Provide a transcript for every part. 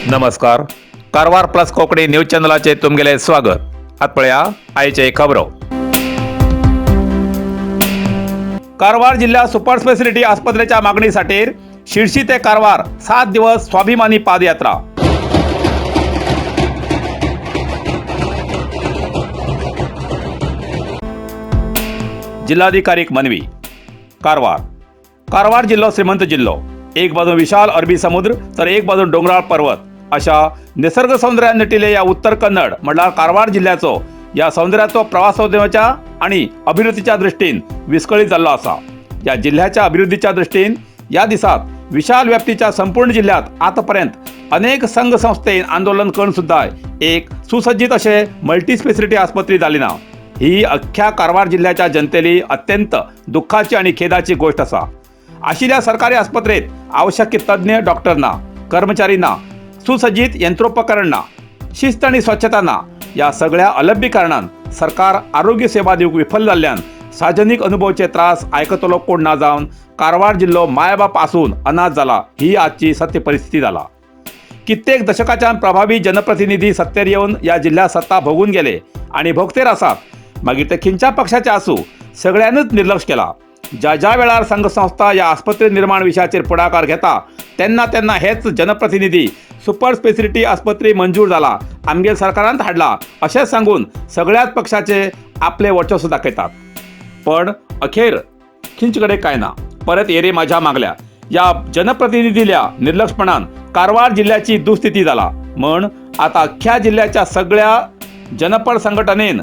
नमस्कार, Karwar plus Konkani news चॅनलाचे तुमगेले स्वागत. आत पळया आयचे खबरो. कारवार जिल्हा सुपर स्पेशालिटी आस्पत्रेच्या मागणीसाठी शिर्शी ते कारवार 7 दिवस स्वाभिमानी पादयात्रा. जिल्हाधिकारीक मनवी. कारवार. कारवार जिल्हो श्रीमंत जिल्हो. एक बाजून विशाल अरबी समुद्र तर एक बाजून डोंगराळ पर्वत अशा निसर्ग सौंदर्यान नटिले या उत्तर कन्नड म्हणल्यार कारवार जिल्ह्याचो या सौंदर्याचो प्रवासोद्यमाच्या आणि अभिवृद्धीच्या दृष्टीन विस्कळीत जाल्लो आसा. या जिल्ह्याच्या अभिवृद्धीच्या दृष्टीन या दिसात विशाल व्याप्तीच्या संपूर्ण जिल्ह्यात आतापर्यंत अनेक संघ संस्थेन आंदोलन करून सुद्धा एक सुसज्जित असे मल्टी स्पेशालिटी आस्पत्री जाली ना. ही अख्ख्या कारवार जिल्ह्याच्या जनतेली अत्यंत दुःखाची आणि खेदाची गोष्ट आसा. आशिल्ल्या सरकारी आस्पत्रेत आवश्यक तज्ज्ञ डॉक्टर ना, कर्मचारी ना, सुसज्जित यंत्रोपकरण ना, शिस्त आणि स्वच्छता ना, या सगळ्या अलभ्य कारणान सरकार आरोग्य सेवा दिवंक विफल जाल्ल्यान सार्वजनिक अनुभवचे त्रास आयकतलो कोण ना जावन कारवार जिल्लो मायबाप आसून अनाथ जाला. ही आजची सत्य परिस्थिती जाला. कित्येक दशकाच्यान प्रभावी जनप्रतिनिधी सत्तेर येवन या जिल्ह्यात सत्ता भोगून गेले आणि भोगतेर आसात. मागीर ते खंयच्या पक्षाचे आसूं, सगळ्यांनीच निर्लक्ष केला. ज्या ज्या वेळार संघ संस्था या आस्पत्रे निर्माण विशयाचेर पुढाकार घेता तेन्ना तेन्ना हेच जनप्रतिनिधी सुपर स्पेशालिटी आस्पत्री मंजूर जाला, आमगेर सरकारान हाडला अशें सांगून सगळ्याच पक्षाचे आपले वर्चस्व दाखयतात. पण अखेर खंयचे कडेन काय ना, परत येरे माझ्या मागल्या. या जनप्रतिनिधील्या निर्लक्षपणान कारवार जिल्ह्याची दुस्थिती जाला. म्हण आता अख्ख्या जिल्ह्याच्या सगळ्या जनपद संघटनेन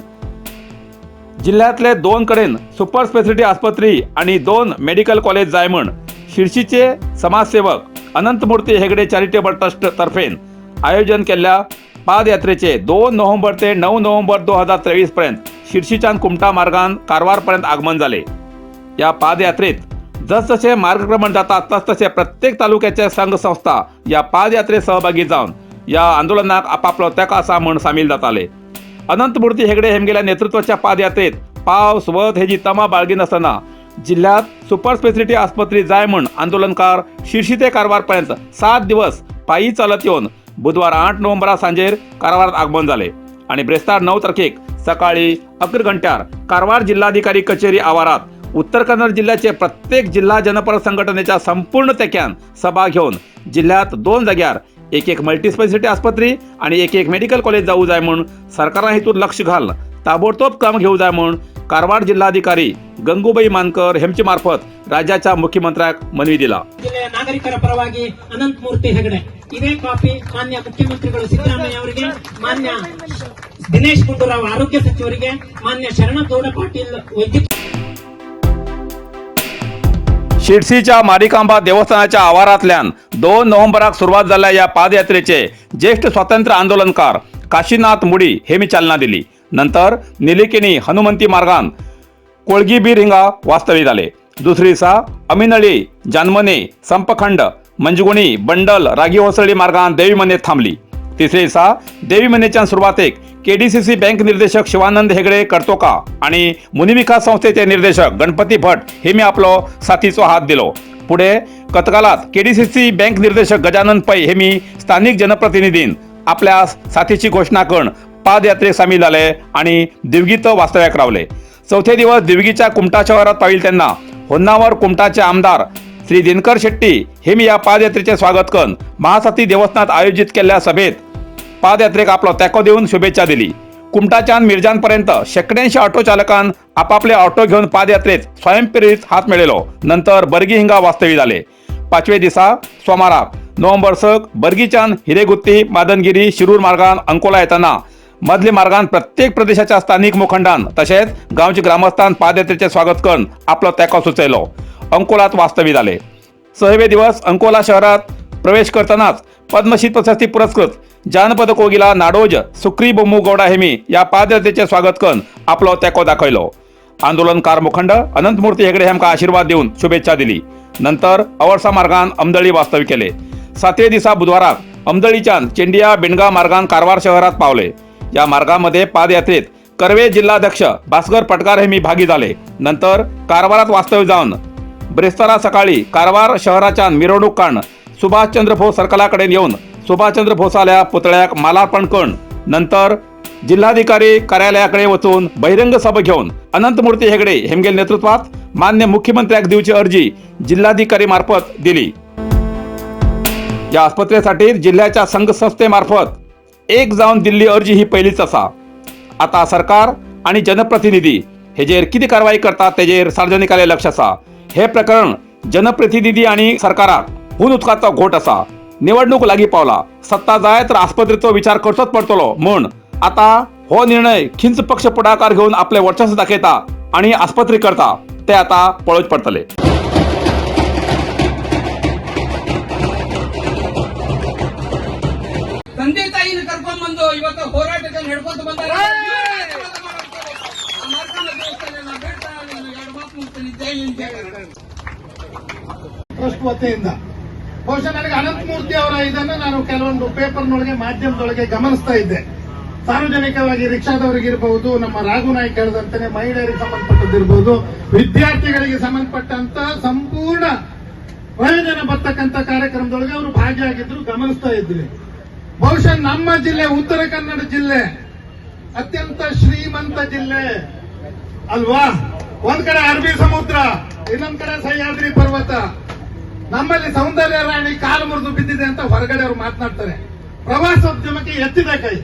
जिल्ह्यातले 2 कडेन सुपर स्पेशालिटी आस्पत्री आणि 2 मेडिकल कॉलेज जाय म्हण शिर्शीचे समाजसेवक अनंतमूर्ती हेगडे चॅरिटेबल ट्रस्ट तर्फेन आयोजन केल्ल्या पादयात्रेचे 2 नोव्हेंबर ते 9 नोव्हेंबर 2023 पर्यंत शिर्शीच्यान कुमटा मार्गान कारवारपर्यंत आगमन जाले. या पादयात्रेत जसजसे मार्गक्रमण जाता तसतसे प्रत्येक तालुक्याचे संघ संस्था या पादयात्रेत सहभागी जावन या आंदोलनाक आपापलो तेंको आसा म्हण सामील जाताले. अनंतमूर्ती हेगडे हेमगेल्या नेतृत्वाच्या पादयात्रेत पावस वत हेजी तमा बाळगिनासतना जिल्ह्यात सुपर स्पेशालिटी आस्पत्री जाय म्हण आंदोलनकार शिर्शी ते कारवारपर्यंत 7 दिवस पायी चालत येवन बुधवार 8 नोव्हेंबरा सांजेर कारवारात आगमन जाले आणि ब्रेस्तार 9 तारखेक सकाळी 11 घंट्यार कारवार जिल्हाधिकारी कचेरी आवारात उत्तर कन्नड जिल्ह्याचे प्रत्येक जिल्हा जनपद संघटनेच्या संपूर्ण तेक्यान सभा घेवन जिल्ह्यात 2 जाग्यार एक एक मल्टी स्पेशालिटी आस्पत्री आणि एक एक मेडिकल कॉलेज जाऊ जाय म्हूण सरकारान हितून लक्ष घाल ताबडतोब काम घेऊ जाय म्हूण कारवार जिल्हाधिकारी गंगूबाई मानकर हेमचे मार्फत राज्याच्या मुख्यमंत्र्याक मनवी दिला. ಜಿಲ್ಲೆಯ ನಾಗರಿಕರ ಪರವಾಗಿ ಅನಂತಮೂರ್ತಿ ಹೆಗಡೆ. ಇದೇ ಕಾಪಿ ಮಾನ್ಯ ಮುಖ್ಯಮಂತ್ರಿಗಳು ಸಿದ್ದರಾಮಯ್ಯ ಅವರಿಗೆ, ಮಾನ್ಯ ದಿನೇಶ್ ಗುಂಡೂರಾವ್ ಆರೋಗ್ಯ ಸಚಿವರಿಗೆ, ಮಾನ್ಯ ಶರಣಗೌಡ ಪಾಟೀಲ್ ವೈದ್ಯಕೀಯ शिरसीच्या मारिकांबा देवस्थानाच्या आवारांतल्यान 2 नोव्हेंबराक सुरवात जाल्ल्या या पादयात्रेचे ज्येष्ठ स्वातंत्र्य आंदोलनकार काशीनाथ मुडी हे मी चालना दिली. नंतर निलिकेणी हनुमंती मार्गान कोळगीबीर हिंगा वास्तव्य जाले. दुसरी दिसा अमिनळी, जानमने, संपखंड, मंजगुणी, बंडल, रागी होसळी मार्गान देवीमनेत थांबली. तिसरे दिसा देवीमनेच्या सुरवातेक केडीसीसी बँक निर्देशक शिवानंद हेगडे करतोका आणि मुनिविकास संस्थेचे निर्देशक गणपती भट हे मी आपलो साथीचो हात दिलो. पुढे कतगालात केडीसीसी बँक निर्देशक गजानन पै हे मी स्थानिक जनप्रतिनिधीन आपल्या साथीची घोषणा करून पादयात्रेत सामील जाले आणि दिवगीत वास्तव्याक रावले. चौथे दिवस दिवगीच्या कुमटा शहरात पाविल त्यांना होन्नावर कुमटाचे आमदार श्री दिनकर शेट्टी हे मी या पादयात्रेचे स्वागत करून महासाथी देवस्थानात आयोजित केल्ल्या सभेत पादयात्रेक आपलो तेंको दिवन शुभेच्छा दिली. कुमटाच्यान मिरजांपर्यंत शेकड्यांशी ऑटो चालकान आपापले ऑटो घेवन पादयात्रेत स्वयंप्रेरित हात मेळयलो. नंतर बर्गी हिंगा वास्तव्य जाले. पाचवे दिसा सोमाराक नोव्हेंबर 6 बर्गीच्यान हिरेगुत्ती, मादनगिरी, शिरूर मार्गान अंकोला येताना मदले मार्गान प्रत्येक प्रदेशाच्या स्थानिक मुखंडान तशेंच गांवचे ग्रामस्थान पादयात्रेचे स्वागत करून आपलो तेंको सुचयलो. अंकोलात वास्तव्य जाले. सहावे दिवस अंकोला शहरात प्रवेश करतानाच पद्मश्री प्रशस्ती पुरस्कृत जानपद कोगिला नाडोज सुक्री बोमू गौडा हेमी या पादयात्रेचे स्वागत करून आपलो तेंको दाखयलो. आंदोलनकार मुखंड अनंतमूर्ती हेगडे हेमका आशीर्वाद दिवन शुभेच्छा दिली. नंतर अवर्सा मार्गान अमदळी वास्तव्य केले. सातवे दिसा बुधवाराक अमदळीच्यान चेंडिया बेणगा मार्गान कारवार शहरात पावले. या मार्गामध्ये पादयात्रेत कर्वे जिल्हाध्यक्ष भास्कर पटकार हे मी भागी झाले. नंतर कारवारात वास्तव्य जावन ब्रेस्तारा सकाळी कारवार शहराच्या मिरवणूक काढून सुभाषचंद्र बोस सर्कलाकडेन येवन सुभाषचंद्र भोसाल्या पुतळ्याक मालार्पण करून नंतर जिल्हाधिकारी कार्यालयाकडे वचून बहिरंग सभा घेऊन अनंतमूर्ती हेगडे हेमगेल नेतृत्वात मान्य मुख्यमंत्र्याक दिवची अर्जी जिल्हाधिकारी मार्फत दिली. या आस्पत्रेसाठी जिल्ह्याच्या संघसंस्थेमार्फत एक जावन दिल्ली अर्जी ही पहिलीच असा. आता सरकार आणि जनप्रतिनिधी हेजेर किती कारवाई करतात तेजेर सार्वजनिकाले लक्ष असा. हे प्रकरण जनप्रतिनिधी आणि सरकाराक हून उदकाचो घोट असा. निवडणूक लागीं पावला, सत्ता जाय तर आस्पत्रेचो विचार करचोच पडतलो. म्हूण आता हो निर्णय खिंच पक्ष पुढाकार घेवन आपले वर्चस्व दाखयता आणि आस्पत्री करता ते आता पळोवचे पडतले. ತಂದೆ ತಾಯಿನ ಕರ್ಕೊಂಡ್ಬಂದು ಇವತ್ತು ಹೋರಾಟಕ್ಕೆ ನಡ್ಕೊಂತ ಬಂದಾರೆ. ಆ ಮಾರ್ಕಂಡ ದೇವಸ್ಥಾನ ನಾನು ಬೇಡ್ತಾ ನಾನು ಎರಡು ಮಾತು ಮುಗ್ತೀನಿ. ಜೈ ಹಿಂದ್, ಜೈ ಕರ್ನಾಟಕ. ಟ್ರಸ್ಟ್ ವತಿಯಿಂದ ಬಹುಶಃ ನನಗೆ ಅನಂತಮೂರ್ತಿ ಅವರ ಇದನ್ನ ನಾನು ಕೆಲವೊಂದು ಪೇಪರ್ನೊಳಗೆ, ಮಾಧ್ಯಮದೊಳಗೆ ಗಮನಿಸ್ತಾ ಇದ್ದೆ. ಸಾರ್ವಜನಿಕವಾಗಿ ರಿಕ್ಷಾದವರಿಗೆ ಇರಬಹುದು, ನಮ್ಮ ರಾಘು ನಾಯ್ಕ್ ಹೇಳಿದಂತೆ ಮಹಿಳೆಯರಿಗೆ ಸಂಬಂಧಪಟ್ಟದ್ದಿರಬಹುದು, ವಿದ್ಯಾರ್ಥಿಗಳಿಗೆ ಸಂಬಂಧಪಟ್ಟಂತ ಸಂಪೂರ್ಣ ಪ್ರಯೋಜನ ಬರ್ತಕ್ಕಂಥ ಕಾರ್ಯಕ್ರಮದೊಳಗೆ ಅವರು ಭಾಗಿಯಾಗಿದ್ರು, ಗಮನಿಸ್ತಾ ಇದ್ವಿ. ಬಹುಶಃ ನಮ್ಮ ಜಿಲ್ಲೆ, ಉತ್ತರ ಕನ್ನಡ ಜಿಲ್ಲೆ ಅತ್ಯಂತ ಶ್ರೀಮಂತ ಜಿಲ್ಲೆ ಅಲ್ವಾ? ಒಂದ್ ಕಡೆ ಅರಬ್ಬಿ ಸಮುದ್ರ, ಇನ್ನೊಂದ್ ಕಡೆ ಸಹ್ಯಾದ್ರಿ ಪರ್ವತ. ನಮ್ಮಲ್ಲಿ ಸೌಂದರ್ಯ ರಾಣಿ ಕಾಲು ಮುರಿದು ಬಿದ್ದಿದೆ ಅಂತ ಹೊರಗಡೆ ಅವರು ಮಾತನಾಡ್ತಾರೆ. ಪ್ರವಾಸೋದ್ಯಮಕ್ಕೆ ಎತ್ತಿದ ಕೈ.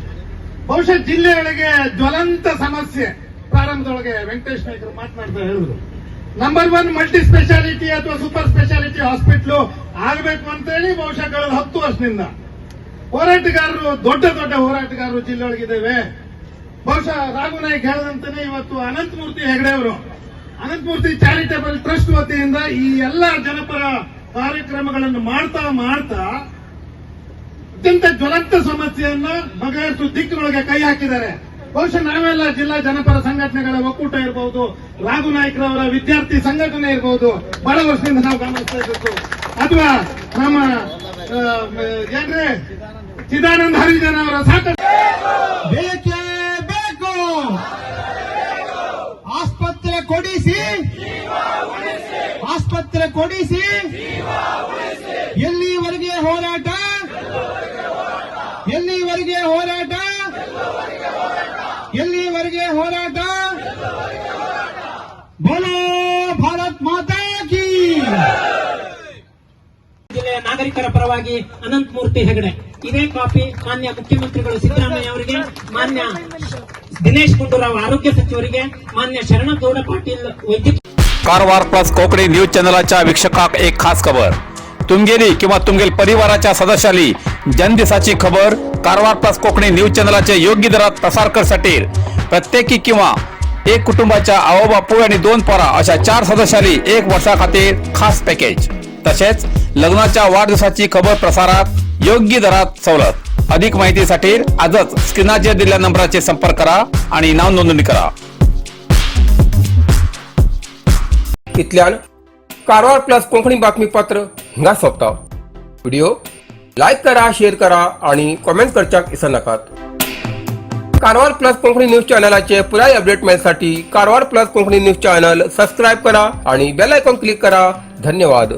ಬಹುಶಃ ಜಿಲ್ಲೆಗಳಿಗೆ ಜ್ವಲಂತ ಸಮಸ್ಯೆ. ಪ್ರಾರಂಭದೊಳಗೆ ವೆಂಕಟೇಶ್ ನಾಯ್ಕರು ಮಾತನಾಡ್ತಾ ಹೇಳಿದ್ರು, ನಂಬರ್ ಒನ್ ಮಲ್ಟಿ ಸ್ಪೆಷಾಲಿಟಿ ಅಥವಾ ಸೂಪರ್ ಸ್ಪೆಷಾಲಿಟಿ ಹಾಸ್ಪಿಟ್ಲು ಆಗಬೇಕು ಅಂತೇಳಿ. ಬಹುಶಃ ಕಳೆದ 10 ವರ್ಷದಿಂದ ಹೋರಾಟಗಾರರು, ದೊಡ್ಡ ದೊಡ್ಡ ಹೋರಾಟಗಾರರು ಜಿಲ್ಲೆಯೊಳಗಿದ್ದೇವೆ. ಬಹುಶಃ ರಾಘು ನಾಯ್ಕ್ ಹೇಳಿದಂತಾನೆ ಇವತ್ತು ಅನಂತಮೂರ್ತಿ ಹೆಗಡೆ ಅವರು ಅನಂತಮೂರ್ತಿ ಚಾರಿಟೇಬಲ್ ಟ್ರಸ್ಟ್ ವತಿಯಿಂದ ಈ ಎಲ್ಲ ಜನಪರ ಕಾರ್ಯಕ್ರಮಗಳನ್ನು ಮಾಡ್ತಾ ಮಾಡ್ತಾ ಅತ್ಯಂತ ಜ್ವಲಂತ ಸಮಸ್ಯೆಯನ್ನ ಬಗೆಹರಿಸುವ ದಿಕ್ಕಿನೊಳಗೆ ಕೈ ಹಾಕಿದ್ದಾರೆ. ಬಹುಶಃ ನಾವೆಲ್ಲ ಜಿಲ್ಲಾ ಜನಪರ ಸಂಘಟನೆಗಳ ಒಕ್ಕೂಟ ಇರಬಹುದು, ರಾಘು ನಾಯ್ಕರವರ ವಿದ್ಯಾರ್ಥಿ ಸಂಘಟನೆ ಇರಬಹುದು, ಬಹಳ ವರ್ಷದಿಂದ ನಾವು ಗಮನಿಸ್ತಾ ಇದ್ದದ್ದು, ಅಥವಾ ನಮ್ಮ ಏನ್ರಿ ಚಿದಾನಂದ ಹರಿಜನ ಅವರ ಸಾಕಷ್ಟು ಬೇಕೇ ಬೇಕು, ಆಸ್ಪತ್ರೆ ಕೊಡಿಸಿ, ಆಸ್ಪತ್ರೆ ಕೊಡಿಸಿ. ಎಲ್ಲಿವರೆಗೆ ಹೋರಾಟ? ಎಲ್ಲಿವರೆಗೆ ಹೋರಾಟ? ಎಲ್ಲಿವರೆಗೆ ಹೋರಾಟ? ಬೋಲೋ ಭಾರತ್ ಮಾತಾ ಕೀ. ಜಿಲ್ಲೆಯ ನಾಗರಿಕರ ಪರವಾಗಿ ಅನಂತಮೂರ್ತಿ ಹೆಗಡೆ. ಇದೇ ಕಾಪಿ ಮಾನ್ಯ ಮುಖ್ಯಮಂತ್ರಿಗಳು ಸಿದ್ದರಾಮಯ್ಯ ಅವರಿಗೆ, ಮಾನ್ಯ ದಿನೇಶ್ ಗುಂಡೂರಾವ್ ಆರೋಗ್ಯ ಸಚಿವರಿಗೆ, ಮಾನ್ಯ ಶರಣಗೌಡ ಪಾಟೀಲ್ ವೈದ್ಯಕೀಯ कारवार प्लस कोकणी न्यूज चॅनलाच्या वीक्षकाक एक खास खबर. तुमगेली किंवा तुमगेल परिवाराच्या सदस्याली जन्मदिसाची खबर कारवार प्लस कोकणी न्यूज चॅनलाचे योग्य दरात प्रसार करसाठी प्रत्येकी किंवा एक कुटुंबाच्या आवो बापूय आणि दोन पोरा अशा चार सदस्याली एक वर्षा खातीर खास पॅकेज. तसेच लग्नाच्या वाढदिवसाची खबर प्रसारात योग्य दरात सवलत. अधिक माहितीसाठी आजच स्क्रीनाचेर दिलेल्या नंबराचे संपर्क करा आणि नाव नोंदणी करा. इतल्यान कारवार प्लस कोंकणी बातमीपत्र हिंगा सोंपता. व्हिडिओ लायक करा, शेअर करा आणि कॉमेंट करच्याक विसरनाकात. कारवार प्लस कोंकणी न्यूज चॅनलाचे पुराय update मेळसाठी Karwar plus Konkani news channel subscribe करा आणि बेल आयकॉन क्लिक करा. धन्यवाद.